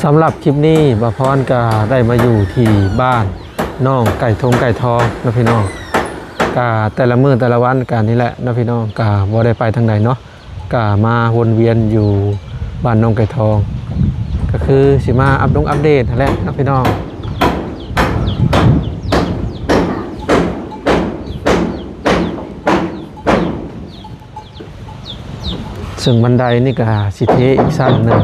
ສຳລັບຄລິບນີ້ ບ່າວພອນກໍໄດ້ມາຢູ່ທີ່ບ້ານໜອງໄກ່ທົງໄກ່ທອງເນາະພີ່ນ້ອງ. ກະແຕ່ລະມື້ແຕ່ລະວັນກະນີ້ແຫຼະເນາະພີ່ນ້ອງ, ກະບໍ່ໄດ້ໄປທາງໃດເນາະ, ກະມາວົນວຽນຢູ່ບ້ານໜອງໄກ່ທອງ ກະຄືຊິມາອັບດົງອັບເດດຫັ້ນແຫຼະເນາະພີ່ນ້ອງ. ເຊິ່ງບັນໄດນີ້ກະຊິເທອີກຊັ້ນໜຶ່ງ,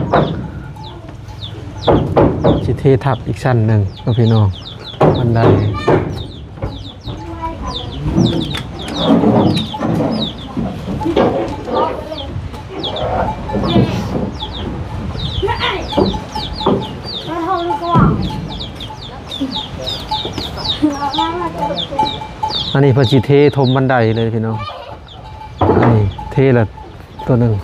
ຊິເທທັບອີກຊັ້ນໜຶ່ງເນາະພີ່ນ້ອງ, ບັນໄດ. ອັນນີ້ເພິ່ນຊິເທຖົມບັນໄດເລີຍພີ່ນ້ອງ. ອັນນີ້ເທລະຕົວໜຶ່ງ.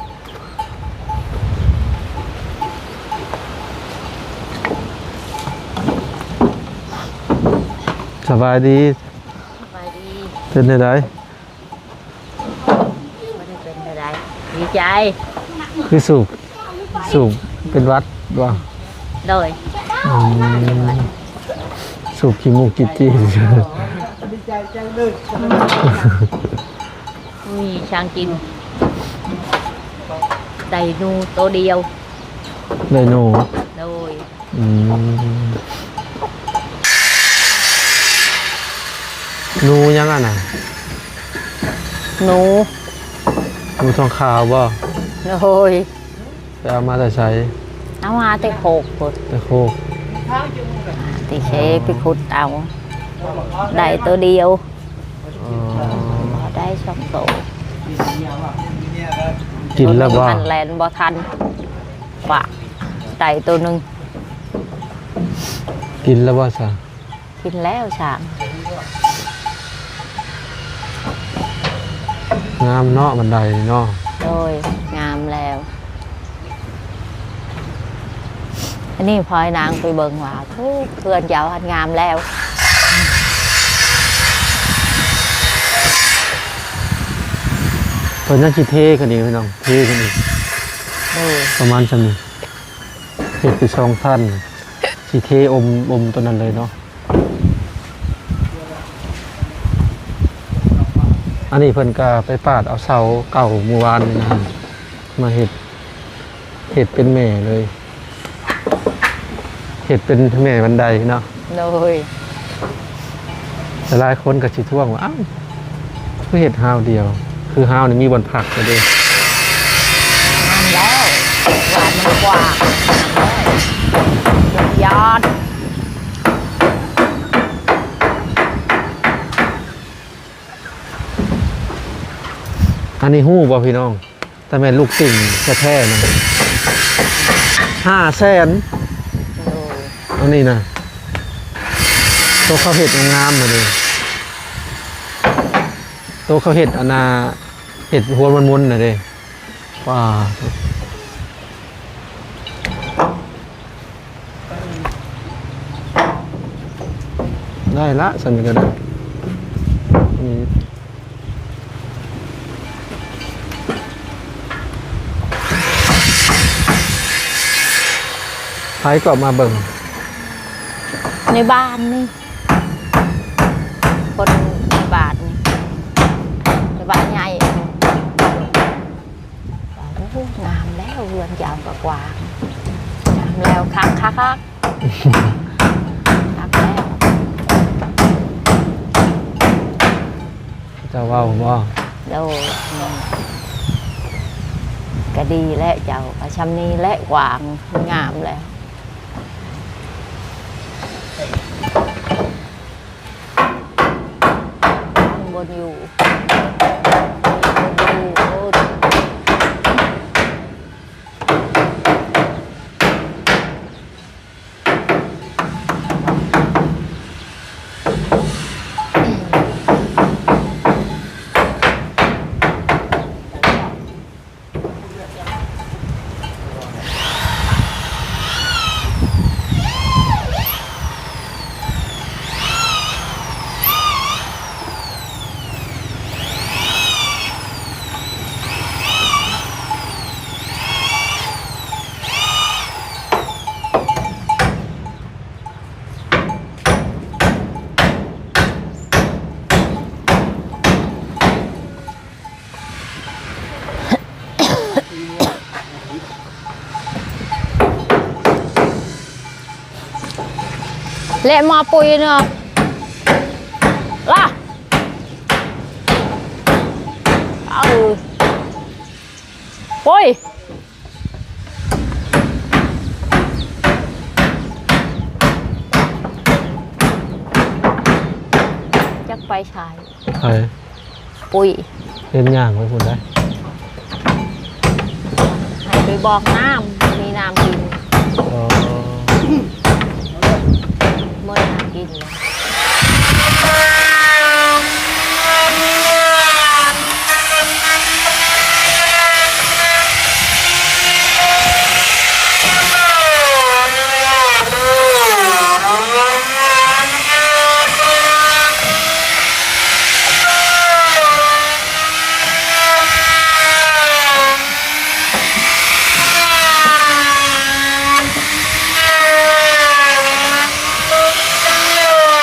ສະບາຍດີ. ສະບາຍດີ. ເປັນແນວໃດ? ບໍ່ໄດ້ເປັນແນວໃດ. ດີໃຈ. ຄືສູບ ສູບເປັນຫວັດບໍ່? ໂດຍ. ອືມ ສູບຂີ້ມູກຈີດໆ. ມີຊ່າງກິນ ໄດ້ໜູໂຕດຽວ. ໄດ້ໜູ? ໂດຍ. ອືມ ໜູຫຍັງອັນນັ້ນ? ໜູ ໜູທອງຂາວບໍ່? ໂດຍ. ໄປເອົາມາແຕ່ໃສ? ເອົາມາແຕ່ໂຄກພຸ້ນ. ແຕ່ໂຄກ. ຕິເຊໄປຂຸດເອົາ ໄດ້ໂຕດຽວ. ອໍ ບໍ່ໄດ້ສອງໂຕ. ກິນແລ້ວບໍ່? ມັນແລ່ນບໍ່ທັນ ປະໄດ້ໂຕໜຶ່ງ. ກິນແລ້ວບໍ່ຊະ? ກິນແລ້ວຊະ. ງາມເນາະ ບັນໄດເນາະ. ໂດຍ ງາມແລ້ວ. ອັນນີ້ພອຍນາງໄປເບິ່ງວ່າ ໂອ້ ເຮືອນເຈົ້າຫັ້ນງາມແລ້ວ. ເພິ່ນຍັງຊິເທຂຶ້ນອີກພີ່ນ້ອງ, ເທຂຶ້ນອີກ. ໂດຍ. ປະມານສ່ຳນີ້ ເຮັດເປັນສອງຊັ້ນ ຊິເທອົມ ອົມຕົວນັ້ນເລີຍເນາະ. ອັນນີ້ເພິ່ນກະໄປປາດເອົາເສົາເກົ່າມື້ວານນີ້ນະ ມາເຮັດ ເຮັດເປັນແມ່ເລີຍ, ເຮັດເປັນແມ່ບັນໄດເນາະ. ໂດຍ. ຫຼາຍໆຄົນກໍຊິທ້ວງວ່າ ອ້າວ ຄືເຮັດຮາວດຽວ ຄືຮາວນີ້ມີບ່ອນພັກແລ້ວເດ້. ງາມແລ້ວ ວານມັນກວ້າງ ຍອດ. ອັນນີ້ຮູ້ບໍ່ພີ່ນ້ອງ? ແຕ່ແມ່ນລູກຕິ່ງແທ້ໆນະ ຫ້າແສນ. ໂອ້ ອັນນີ້ນະ ໂຕເຂົາເຮັດງາມໆຫັ້ນເດ ໂຕເຂົາເຮັດອັນນ່າ ເຮັດຫົວມົນໆນະເດ. ວ້າ ໄດ້ລະ ຊັ້ນນີ້ກໍໄດ້. ໃຜກໍມາເບິ່ງ? ໃນບ້ານນີ້ ຄົນໃນບ້ານນີ້ ໃນບ້ານໃຫຍ່. ໂອ້ ງາມແລ້ວ ເຮືອນເຈົ້າກໍກວ້າງ ງາມແລ້ວ ຄັກໆໆ ຄັກແລ້ວ. ເຈົ້າເວົ້າບໍ່? ໂດຍ. ກໍດີແຫຼະ ເຈົ້າກໍຊ່ຳນີ້ແຫຼະ ກວ້າງ ງາມແລ້ວ. ຂ້າງບົນຢູ່ ຂ້າງບົນຢູ່. ແລະໝໍ້ປຸ້ຍເນາະ ລະ ເອົາ ປຸ້ຍ ຈັກໄປໃສ? ໃຜ? ປຸ້ຍ ເຫັນຍ່າງໄປພຸ້ນໄດ໋ ໃຫ້ໄປບອກນ້ຳ ມີນ້ຳກິນ ອໍ ໝົດນ້ຳກິນແລ້ວ.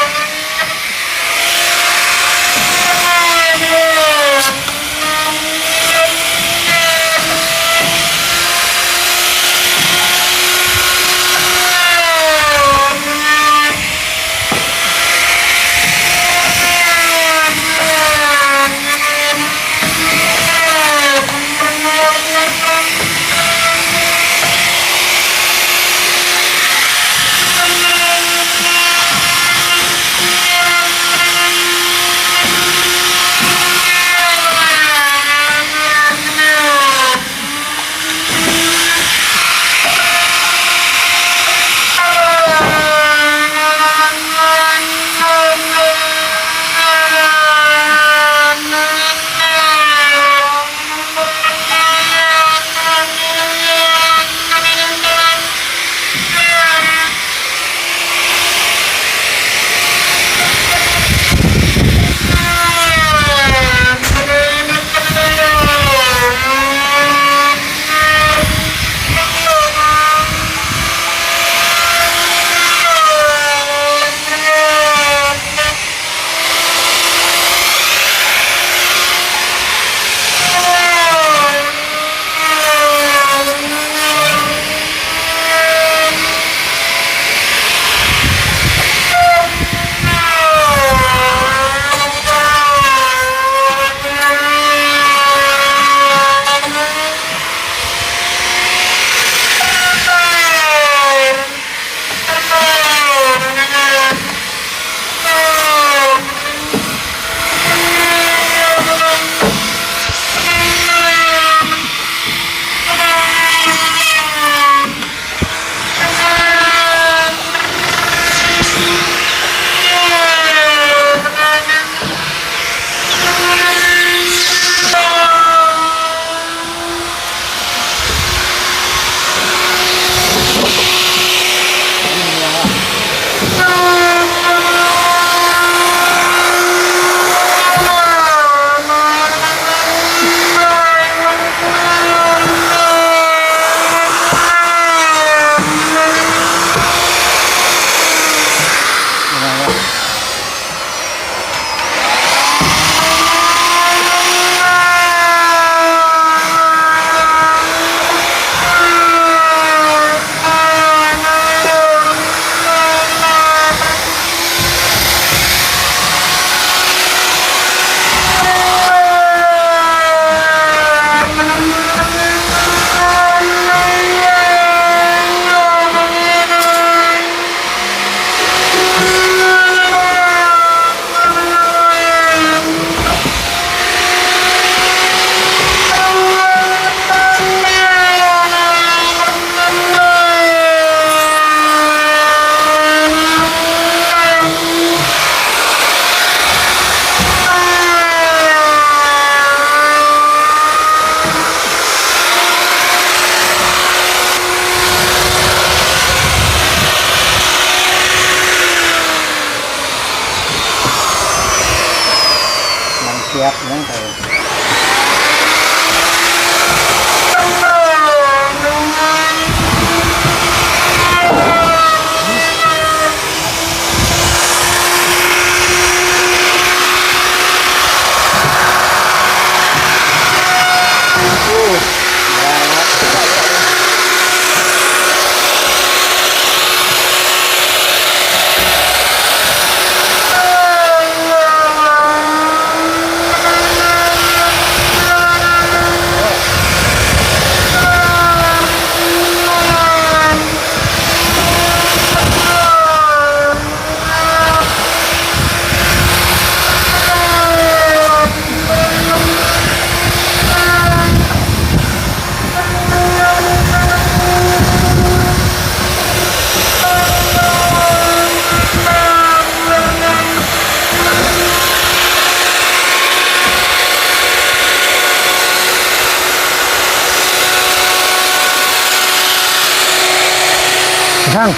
ທາງ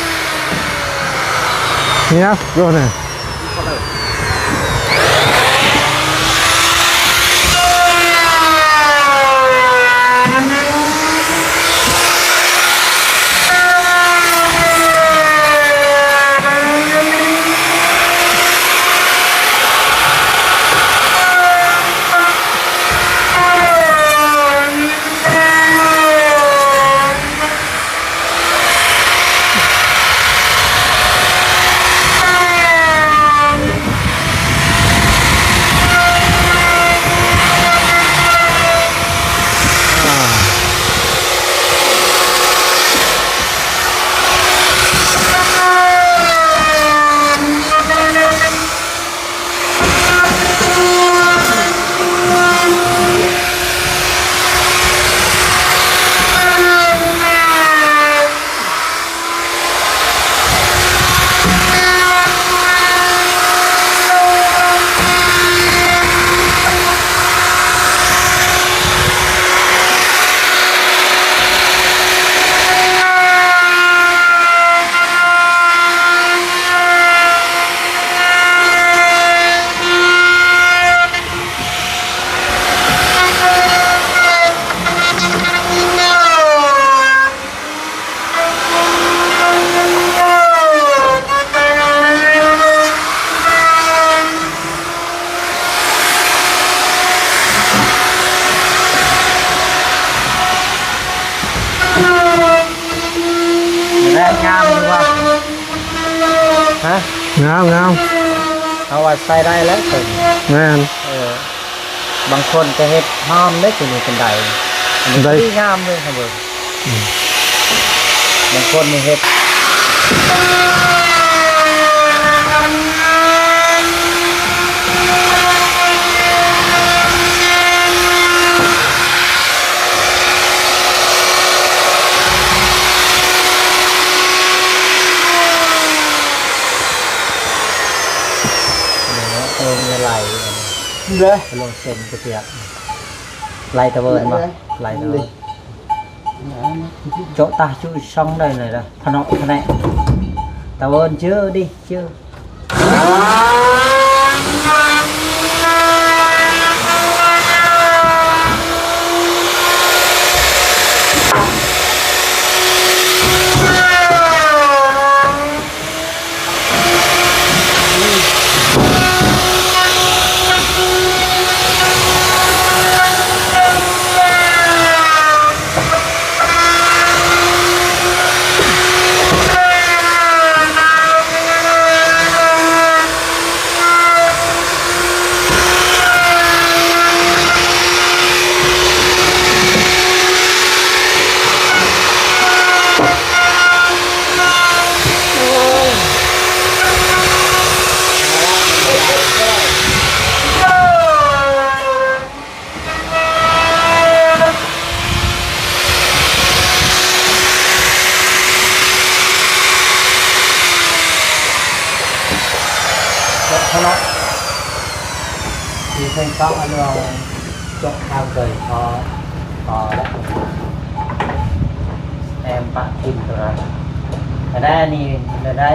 ນີ້ນະ ໂຍນນະ. ແລະ ງາມຢູ່ວ່າ ຮະ? ງາມ ງາມ. ເຮົາວ່າໃຊ້ໄດ້ແລ້ວຕົວນີ້. ແມ່ນ. ເອີ ບາງຄົນກໍເຮັດຫອມເດ້ ຕົວນີ້ເປັນໄດ. ອັນນີ້ ໄດ ດີງາມເລີຍ ຄັນເບິ່ງ. ອືມ ບາງຄົນນີ້ເຮັດ ໂອ້ ມີໄຫຼ ເດ້ ລົງເສັ້ນກະປຽກ ໄຫຼຕະເວີນບໍ່? ໄຫຼຕະເວີນ. ໂຈະຕາຈຸຊ່ອງໄດ້ເລີຍລະ ພະເນາະ ພະແນະ ຕາເວີນເຈີດິ ເຈີ. ເພາະ ທີ່ເພິ່ນເກາະອັນວ່າ ຈົກທາງເກີຍ ພໍ ພໍແລ້ວ ແອມປະຖິ້ມໂຕນັ້ນ ອັນນັ້ນ ອັນນີ້ໄດ້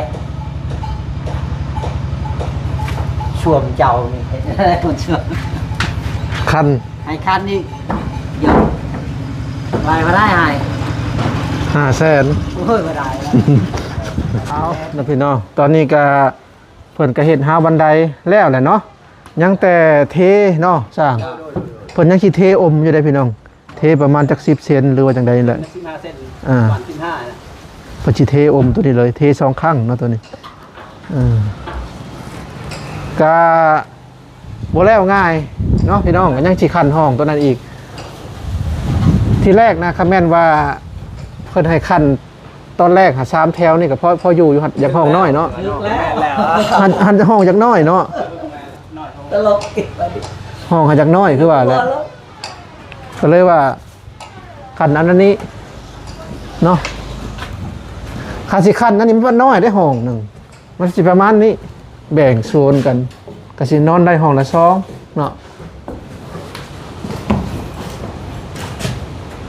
ຊ່ວມເຈົ້ານີ້ ຊ່ວມ ຄັນ ໃຫ້ຄັນອີກ ດຽວ ໄລ່ບໍ່ໄດ້ໃຫ້ ຫ້າແສນ ໂອ້ຍ ບໍ່ໄດ້ແລ້ວ ເອົານະພີ່ນ້ອງ ຕອນນີ້ກະ ເພິ່ນກະເຮັດຮາວບັນໄດແລ້ວແຫຼະເນາະ ຍັງແຕ່ເທເນາະຊ່າງ ເພິ່ນຍັງຊິເທອົມຢູ່ເດ້ພີ່ນ້ອງ ເທປະມານຈັກສິບເຊັນ ຫຼືວ່າຈັ່ງໃດນີ້ແຫຼະ ສິບຫ້າເຊັນ ອ່າ ປະມານສິບຫ້ານະ ເພິ່ນຊິເທອົມໂຕນີ້ເລີຍ ເທສອງຄັ້ງເນາະໂຕນີ້ ເອີ ກະບໍ່ແລ້ວງ່າຍເນາະພີ່ນ້ອງ ກະຍັງຊິຂັ້ນຫ້ອງໂຕນັ້ນອີກ ທີແລກນະ ຄັນແມ່ນວ່າເພິ່ນໃຫ້ຂັ້ນ ຕອນແລກຫາ ສາມແຖວນີ້ກໍພໍ ພໍຢູ່ຢູ່ ຫັ້ນຢາກຫ້ອງນ້ອຍເນາະ ແມ່ນແລ້ວ ຫັ້ນ ຫັ້ນຫ້ອງຢາກນ້ອຍເນາະ ຕະຫຼົກ ຫ້ອງຫັ້ນຢາກນ້ອຍຄືວ່າແຫຼະ ກໍເລີຍວ່າ ຂັ້ນອັນນີ້ເນາະ ຄັນຊິຂັ້ນອັນນີ້ມັນນ້ອຍເດ້ ຫ້ອງໜຶ່ງ ມັນຊິປະມານນີ້ ແບ່ງໂຊນກັນ ກໍຊິນອນໄດ້ຫ້ອງລະສອງເນາະ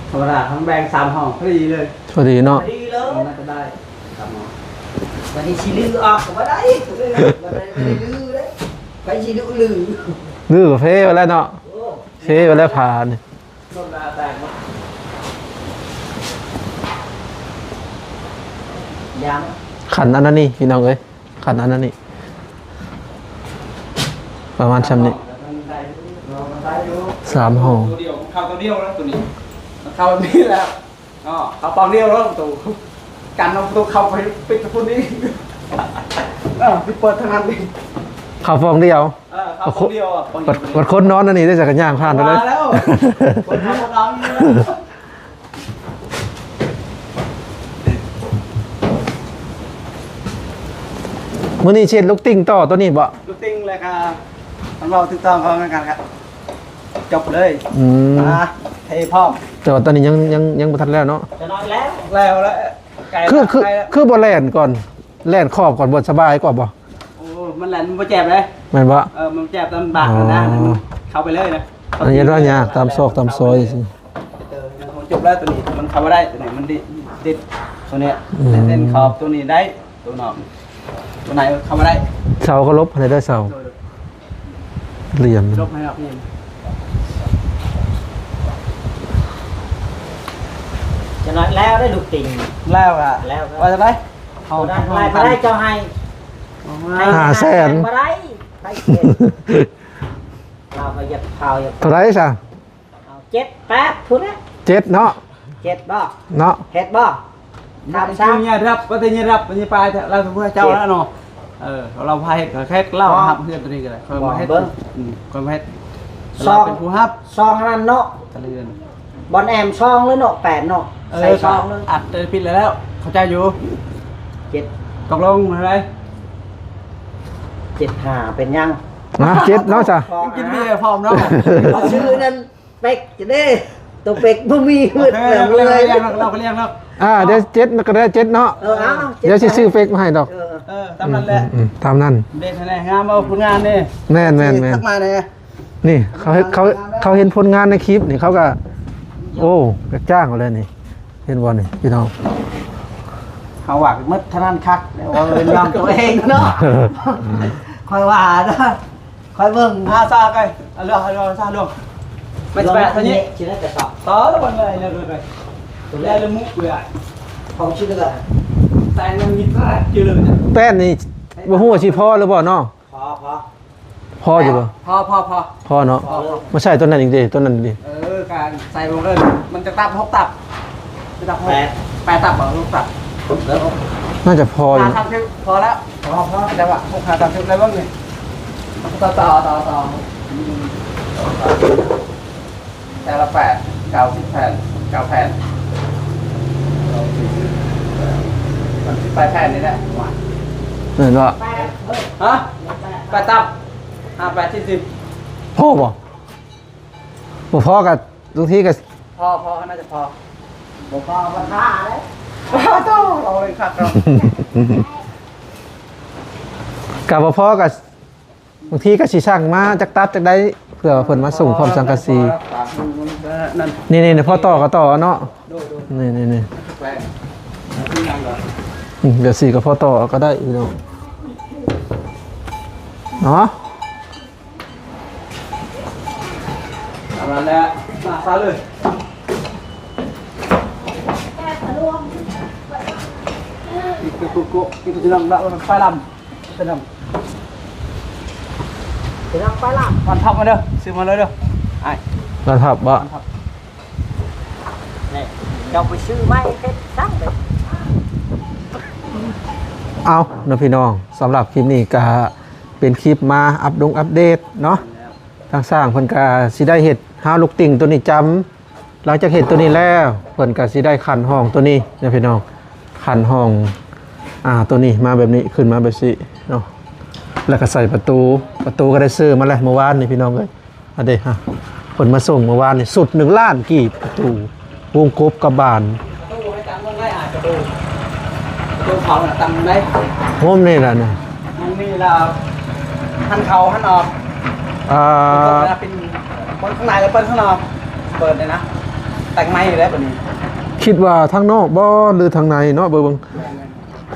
ທຳມະດາເຮົາແບ່ງສາມຫ້ອງພໍດີເລີຍ ພໍດີເນາະ ພໍດີເລີຍ ມັນກໍໄດ້ ບາດນີ້ຊິຮື້ອອກກໍບໍ່ໄດ້ ບໍ່ໄດ້ ບໍ່ໄດ້ຮື້ເດ້ ໃຜຊິດຸລື ຮື້ກໍເພໄປແລ້ວເນາະ ໂອ້ ເພໄປແລ້ວຜ້ານີ້ ລົມລາແຕກໝົດ ຢາມ ຂັນອັນນັ້ນນີ້ພີ່ນ້ອງເອີຍ ຂັນອັນນັ້ນນີ້ ປະມານຊ່ຳນີ້ ສາມຫ້ອງ ໂຕດຽວ ເຂົ້າໂຕດຽວແລ້ວໂຕນີ້ ເຂົ້ານີ້ແລ້ວ ອໍ ເຂົ້າປອງດຽວແລ້ວປະຕູ ກັນເອົາປະຕູເຂົ້າໄປປິດປະຕູນີ້ ເອີ ປິດເປີດທາງນັ້ນນີ້ ເຂົ້າປອງດຽວ ເອີ ເຂົ້າປອງດຽວ ປະຕູ ບັດຄົນນອນອັນນີ້ໄດ້ຈັກກະຍ່າງຜ່ານໄປເລີຍ ວ່າແລ້ວ ຄົນເຮົານອນຢູ່ ມື້ນີ້ຊິເຮັດລູກຕິ່ງຕໍ່ໂຕນີ້ບໍ່? ລູກຕິ່ງແລ້ວກະ ມັນເວົ້າຖືກຕ້ອງເຂົາຄືກັນ ຈົບເລີຍ ອືມ ອ່າ ເທພ້ອມ ແຕ່ວ່າຕອນນີ້ຍັງ ຍັງ ຍັງບໍ່ທັນແລ້ວເນາະ ຈະນ້ອຍແລ້ວ ແລ້ວລະ ໃກ້ ຄື ຄື ໃກ້ລະ ຄືບໍ່ແລ່ນກ່ອນ ແລ່ນຂອບກ່ອນບໍ່ສະບາຍກວ່າບໍ່? ໂອ້ ມັນແລ່ນ ມັນບໍ່ເຈັບເດ້ ແມ່ນບໍ່? ເອີ ມັນເຈັບຕອນບາດຫັ້ນນະ ອໍ ເຂົ້າໄປເລີຍນະ ອັນນີ້ເຮັດວ່າຍາກ ຕາມຊອກຕາມຊອຍຊິ ເອີ ມັນຈົບແລ້ວ ໂຕນີ້ມັນເຂົ້າບໍ່ໄດ້ ໂຕນີ້ມັນຕິດ ຕິດໂຕນີ້ ອືມ ເສັ້ນຂອບໂຕນີ້ໄດ້ ໂຕນອກ ໂຕໃນເຂົ້າບໍ່ໄດ້ ເສົາກໍຫຼົບໃຫ້ໄດ້ເສົາ ໂດຍ ໂດຍ ຫຼຽມ ຫຼົບໃຫ້ອອກນີ້ ຈະນ້ອຍແລ້ວໄດ້ລູກຕິ່ງ ແລ້ວກະ ແລ້ວກະ ວ່າຈັ່ງໃດ? ເອົາ ບໍ່ໄດ້ ເອົາ ບໍ່ໄດ້ ເຈົ້າໃຫ້ ຫ້າແສນ ບໍ່ໄດ້ ໃຫ້ເຈັດ ເຮົາກໍຢາກ ເຮົາຢາກ ເທົ່າໃດຊະ? ເອົາ ເຈັດ ແປດ ພຸ້ນແຫຼະ ເຈັດເນາະ ເຈັດບໍ່? ເນາະ ເຮັດບໍ່? ຕາມຊະ ເຍຍຮັບ ວ່າແຕ່ເຍຍຮັບ ເຍຍປາຍ ລາວເປັນຜູ້ເຈົ້າແລ້ວເນາະ ເອີ ລາວພາເຮັດ ເຮັດ ລາວຮັບເຮືອນໂຕນີ້ກໍໄດ້ ຂ້ອຍມາເຮັດ ເບິ່ງ ອືມ ຂ້ອຍມາເຮັດ ຊອງ ລາວເປັນຜູ້ຮັບ ຊອງນັ້ນເນາະ ຕະເລື່ອນ ບ່ອນແອມຊອງເລີຍເນາະ ແປດເນາະ ເອີ ໃສ່ຊອງເລີຍ ອັດເລີຍ ຜິດແລ້ວ ເຂົ້າໃຈຢູ່ ເຈັດ ຕົກລົງເທົ່າໃດ? ເຈັດຫ້າ ເປັນຫຍັງ? ນະ ເຈັດເນາະຊະ ກິນເບຍພ້ອມເນາະ ເອົາຊື່ນັ້ນ ເປັກເດ້ ໂຕເປັກບໍ່ມີ ໂອເຄ ເໝືອນເລີຍ ເຮົາກໍລ້ຽງເນາະ ອ່າ ດຽວເຈັດກໍໄດ້ເຈັດເນາະ ເອີ ເອົາ ດຽວຊິຊື້ເປັກມາໃຫ້ດອກ ເອີ ເອີ ຕາມນັ້ນແຫຼະ ອືມ ຕາມນັ້ນ ເດັດແທ້ ງາມ ເອົາຜົນງານເດ້ ແມ່ນໆໆ ທັກມາແດ່ ນີ້ ເຂົາເຫັນ ເຂົາ ເຂົາເຫັນຜົນງານໃນຄລິບນີ້ ເຂົາກໍ ໂອ້ ຢາກຈ້າງເອົາແລ້ວນີ້ ເຫັນບໍ່ນີ້ພີ່ນ້ອງ ເຮົາວ່າໝົດເທົ່ານັ້ນຄັກ ເວົ້າເປັນນຳໂຕເອງເນາະ ຂ້ອຍວ່ານະ ຂ້ອຍເບິ່ງ ອ່າ ຊາໄກ ເອົາເລື່ອງ ເອົາເລື່ອງ ຊາເລື່ອງ ໄປ ໄປ ທາງນີ້ ຊິໄດ້ແຕ່ສອບ ຕໍ່ລະ ເລີຍ ເລີຍ ເລີຍ ເລີຍ ມຸກເລີຍ ຂອງຊິເລືອກ ແຕ່ງມັນມີແຕກຢູ່ເລີຍ ແປ້ນນີ້ບໍ່ຮູ້ວ່າຊິພໍຫຼືບໍ່ເນາະ ພໍ ພໍ ພໍຢູ່ບໍ່? ພໍ ພໍ ພໍ ພໍເນາະ ພໍ ມາໃສ່ຕົວນັ້ນອີກເດ້ ຕົວນັ້ນເດ້ ເອີ ການໃສ່ລົງເລີຍ ມັນຈັກຕັບ ຫົກຕັບ ແປດ ແປດຕັບບໍ່ ຫົກຕັບ ໜ້າຈະພໍຢູ່ ຫ້າສາມສິບ ພໍແລ້ວ ພໍ ພໍ ແຕ່ວ່າຫົກ ຫ້າ ສາມສິບ ໄດ້ເບິ່ງນີ້ ຕໍ່ ຕໍ່ ຕໍ່ ຕໍ່ ແຕ່ລະແປດ ເກົ້າສິບແຜ່ນ ເກົ້າແຜ່ນ ມັນສິບປາຍແຜ່ນນີ້ແຫຼະ ວ່າ ແມ່ນບໍ່? ຮະ? ແປດຕັບ ຫ້າ ແປດ ສີ່ສິບ ພໍບໍ່? ບໍ່ພໍກໍ ບາງທີກໍພໍ ພໍ ໜ້າຈະພໍ ບໍ່ພໍກໍຖ້າເດ້ ໂອ້ໂຕ ເຮົາເລີຍຄັກເນາະ ກໍບໍ່ພໍກໍ ບາງທີກໍຊິສັ່ງມາຈັກຕັບຈັກໄດ້ ເພື່ອວ່າເພິ່ນມາສົ່ງພ້ອມສັງກະສີ ນີ້ໆ ພໍຕໍ່ກໍຕໍ່ເນາະ ໂດຍໆ ນີ້ໆ ແປງ ອືມ ແບບຊີ້ກໍພໍຕໍ່ກໍໄດ້ພີ່ນ້ອງເນາະ ເອົານັ້ນແຫຼະ ມາຊະເລີຍ ອີກໂກໂກ ອີກໂກຊິນຳລະ ໄຟລຳ ໄຟລຳ ຊິນຳໄຟລຳ ວັນທັບມາເດີ ຊື້ມາເລີຍເດີ ອ້າຍ ວັນທັບບໍ່? ວັນທັບ ນີ້ ເຈົ້າໄປຊື້ໃໝ່ເຮັດຊ່າງເລີຍ ເອົາເນາະພີ່ນ້ອງ ສຳລັບຄລິບນີ້ກະເປັນຄລິບມາອັບດົງອັບເດດເນາະ ທາງຊ່າງເພິ່ນກະຊິໄດ້ເຮັດຮາວລູກຕິ່ງໂຕນີ້ຈຳ ຫຼັງຈາກເຮັດໂຕນີ້ແລ້ວ ເພິ່ນກະຊິໄດ້ຂັນຫ້ອງໂຕນີ້ເນາະພີ່ນ້ອງ ຂັນຫ້ອງ ອ່າ ໂຕນີ້ມາແບບນີ້ ຂຶ້ນມາແບບຊີ້ເນາະ ແລ້ວກະໃສ່ປະຕູ ປະຕູກະໄດ້ຊື້ມາແລ້ວມື້ວານນີ້ພີ່ນ້ອງເອີຍ ອັນເດ ຮະ ເພິ່ນມາສົ່ງມື້ວານນີ້ ຊຸດໜຶ່ງລ້ານກີບ ປະຕູ ວົງກົບກັບບານ ປະຕູໃຫ້ຕັ້ງວງໄດ້ ອ່າ ປະຕູ ປະຕູເຂົານະຕັ້ງໄດ້ ໂຮມນີ້ລະນະ ໂຮມນີ້ລະ ຫັນເຂົ້າຫັນອອກ ອ່າ ເປັນຄົນຂ້າງໃນແລ້ວເປີດຂ້າງນອກ ເປີດນີ້ນະ ແຕ່ງໃໝ່ແລ້ວບາດນີ້ ຄິດວ່າທາງນອກບໍ່ ຫຼືທາງໃນເນາະ ເບິ່ງ ແມ່ນໆ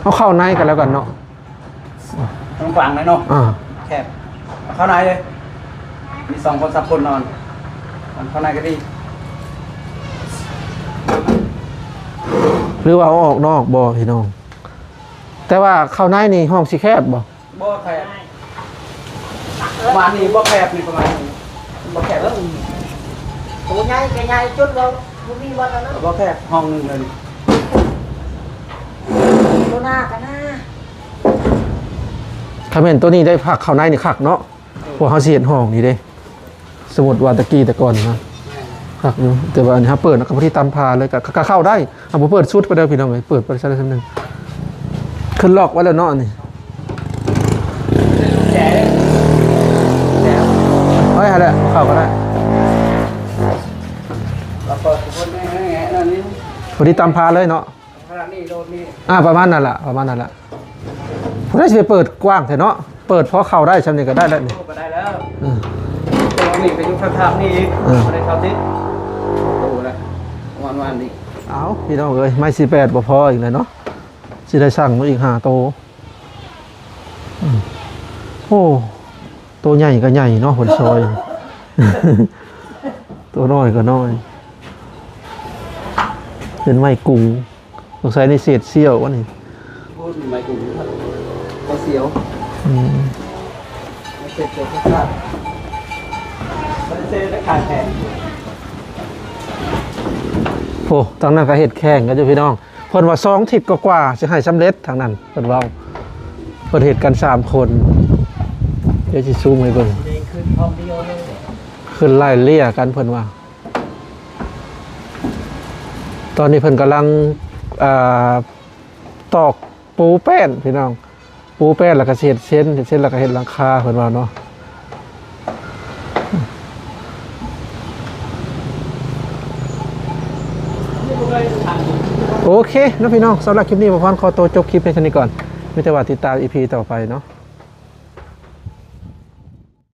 ເຮົາເຂົ້າໃນກັນແລ້ວກັນເນາະ ກວ້າງໆ ເລີຍເນາະ ອ່າ ແຄບ ເຂົ້າໃນເລີຍ ມີສອງຄົນສາມຄົນນອນ ເຂົ້າໃນກໍດີ ຫຼືວ່າເອົາອອກນອກບໍ່ພີ່ນ້ອງ? ແຕ່ວ່າເຂົ້າໃນນີ້ຫ້ອງຊິແຄບບໍ່? ບໍ່ແຄບ ປະມານນີ້ ບໍ່ແຄບນີ້ ປະມານນີ້ ບໍ່ແຄບ ໂຕໃຫຍ່ກໍໃຫຍ່ຈົນວ່າບໍ່ມີບ່ອນອັນນັ້ນ ບໍ່ແຄບ ຫ້ອງໜຶ່ງເລີຍ ໂຕໜ້າກໍໜ້າ ຖ້າແມ່ນໂຕນີ້ໄດ້ພັກເຂົ້າໃນນີ້ຄັກເນາະ ພວກເຮົາຊິເຮັດຫ້ອງນີ້ເດ້ ສົມມຸດວ່າແຕ່ກີ້ແຕ່ກ່ອນນະ ແມ່ນ ຄັກຢູ່ ແຕ່ວ່າອັນນີ້ເຮົາເປີດ ເຮົາກໍພໍດີຕາມພາເລີຍ ກໍ ກໍເຂົ້າໄດ້ ເຮົາບໍ່ເປີດສຸດໄປເດີພີ່ນ້ອງເອີຍ ເປີດໄປຊັ້ນໜຶ່ງ ຂຶ້ນລັອກໄວ້ແລ້ວເນາະ ອັນນີ້ ແຈ ແຈ ເອີຍ ຫັ້ນແຫຼະ ເຂົ້າກໍໄດ້ ເຮົາເປີດຄົນແງ່ໆ ນັ້ນນີ້ ພໍດີຕາມພາເລີຍເນາະ ຂະໜາດນີ້ໂດດນີ້ ອ່າ ປະມານນັ້ນລະ ປະມານນັ້ນລະ ຜູ້ໃດຊິໄປເປີດກວ້າງແທ້ເນາະ ເປີດພໍເຂົ້າໄດ້ຊ່ຳນີ້ກໍໄດ້ແລ້ວນີ້ ໂອ້ ກໍໄດ້ແລ້ວ ອືມ ແຕ່ວ່ານີ້ກໍຢູ່ຂ້າງໆ ນີ້ອີກ ເອີ ບໍ່ໄດ້ເຂົ້າຕິດ ໂຕລະ ປະມານນີ້ ເອົ້າ ພີ່ນ້ອງເອີຍ ໄມ້ສີ່ແປດບໍ່ພໍອີກແລ້ວເນາະ ຊິໄດ້ສັ່ງມາອີກຫ້າໂຕ ອືມ ໂອ້ ໂຕໃຫຍ່ກໍໃຫຍ່ເນາະ ເພິ່ນຊອຍ ໂຕນ້ອຍກໍນ້ອຍ ເປັນໄມ້ກຸງ ສົງໄສໃນເສດສ່ຽວວະນີ້ ໂອ້ ໄມ້ກຸງ ບໍ່ສ່ຽວ ອືມ ເສດສ່ຽວ ເສດຂາດແພງ ໂອ້ ທາງນັ້ນກໍເຮັດແຂ່ງກັນຢູ່ພີ່ນ້ອງ ເພິ່ນວ່າສອງທິດກວ່າໆ ຊິໃຫ້ສຳເລັດ ທາງນັ້ນເພິ່ນເວົ້າ ເພິ່ນເຮັດກັນສາມຄົນ ດຽວຊິຊູມໃຫ້ເບິ່ງ ຂຶ້ນພ້ອມດຽວເລີຍ ຂຶ້ນໄລ່ເລ່ຍກັນເພິ່ນວ່າ ຕອນນີ້ເພິ່ນກຳລັງ ອ່າ ຕອກປູແປ້ນພີ່ນ້ອງ ປູແປ້ນແລ້ວກໍຊິເຮັດເຊັນ ເຮັດເຊັນແລ້ວກໍເຮັດຫຼັງຄາ ເພິ່ນວ່າເນາະ ໂອເຄເນາະພີ່ນ້ອງ ສຳລັບຄລິບນີ້ ບ່າວພອນຂໍໂຕຈົບຄລິບພຽງເທົ່ານີ້ກ່ອນ ມີແຕ່ວ່າຕິດຕາມອີພີຕໍ່ໄປເນາະ.